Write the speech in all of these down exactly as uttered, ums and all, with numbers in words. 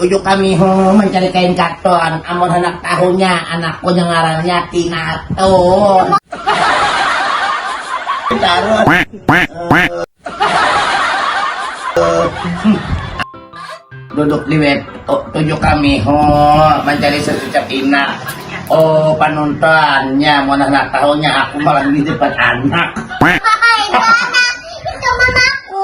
Tuju kami hu mencari kain katon, amun handak tahunya anakku yang ngarannya Tina tun. Tarus. Duduk di web, oh, tuju kami hu mencari secucuk Tina. Oh, panontonnya, mun handak tahunya aku malah di depan anak. Hai, itu anak, itu mamaku.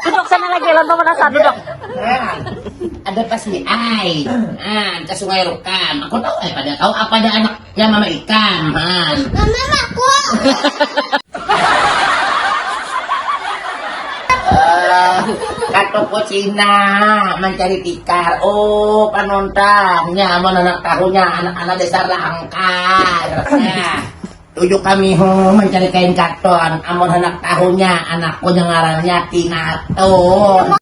Duduk sana lagi, lawan pemanasan, duduk. Nah, ada pas ni ai. Nah, ke Sungai Rukam. Aku tahu ai pada kau apa ada anaknya mama ikam. Nah. Mama aku. Katuku Cina mencari tikar. Oh, panontonnya, amun anak tahunya anak-anak dasar langkar. Nah. Tuju kami hu mencari kain katon, amun handak tahunya anakku yang ngarannya Tina tun.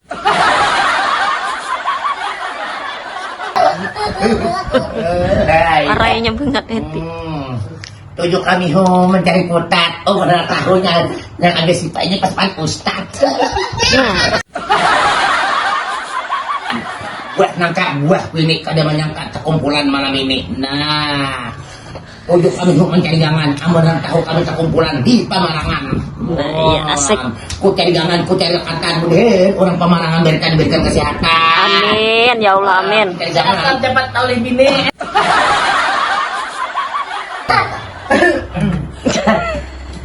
Arainya banget hati. Hmm. Tuju kami hu mencari putat, oh handak tahunya yang ada sifat ini pas pan ustad. Buah nangka buah ini kada menyangka terkumpulan malam ini. Nah. Ujuk kami hu mencari jangan, amun handak tahu kami takumpulan di pamarangan. Nah, iya, asik. Ku cari jangan, ku cari lekatan, mudahan urang pamarangan barikan dibarikan kesehatan. Amin, ya Allah, amin. Cari jangan. Asal dapat oleh bini.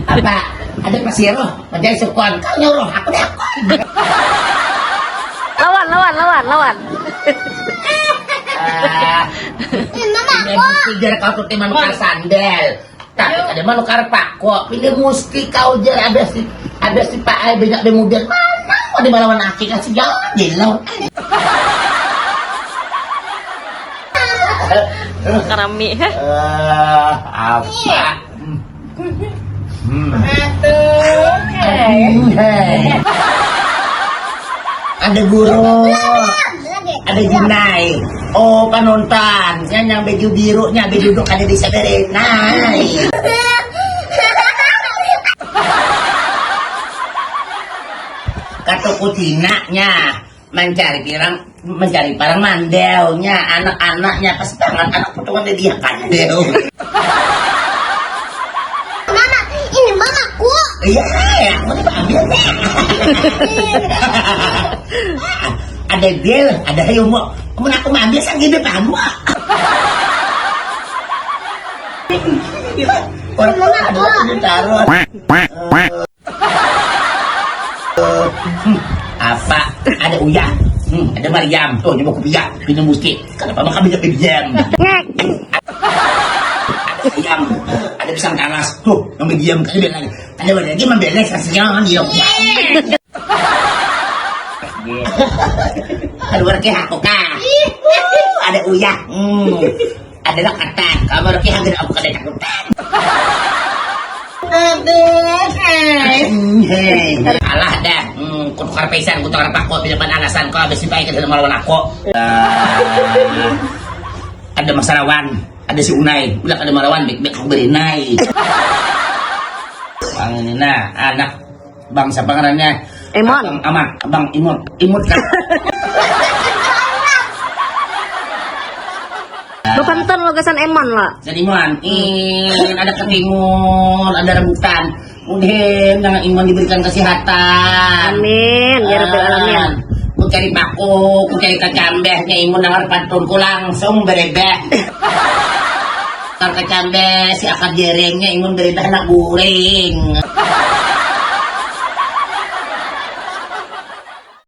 Apa? Ada pasir loh, mencari sukon. Kau nyuruh, aku dakon. Lawan, lawan, lawan, lawan. Ah, Mama ini mesti jar kau tuh manukar sandal. Tapi kada manukar pako. Ini mesti kau jar ada si ada si Pak Ai banyak pemuda. Mana mau dimalawan aki kasih jalan gila. Karami. Eh, apa? Hmm. Aduh. Hei. Ada guru. Ada jinai. Oh, panonton. Saya yang baju birunya, baju duduk ada di sebelah. Nai. Kata kucinanya mencari pirang mencari parang mandaunya anak-anaknya pas banget anak putungan dia kandel. Mama, ini mamaku. Iya, aku tuh ambil deh. Ada bil, ada hayu mau. Kamu aku ambil sang gede pamu. Orang ada itu taruh. Hmm, apa? Ada Uya, hmm, ada Mariam. Tuh, nyoba kupiah, pindah musti. Kenapa makan banyak B B M? Ada ayam, ada pisang talas. Tuh, yang B B M kali bilang. Ada lagi membelek kasihan dia. Ada warga aku kah? Ada Uya. Hmm. Adalah kata kabar ki hampir aku kada takutan. Aduh, hai. Hei, alah dah. Hmm, kutukar pesan, kutukar pako bila pan alasan kau habis baik kada melawan aku. Ah, ada Mas Rawan, ada si Unai, bila kada melawan baik-baik aku beri nai. Bang ini nah, anak bangsa pangarannya Emon. Bang Amat, Bang Imut, Imut kan. Bukan ten lo gasan Emon lah. Jadi man, in ada ketimun, ada rambutan. Mudahan nang iman diberikan kesehatan. Amin, ya Rabbil Alamin. Ku cari paku, ku cari kacambeh, nya imun nang harapan tunku langsung berebeh. Nang kacambeh, si akar jerengnya imun berebeh anak guring.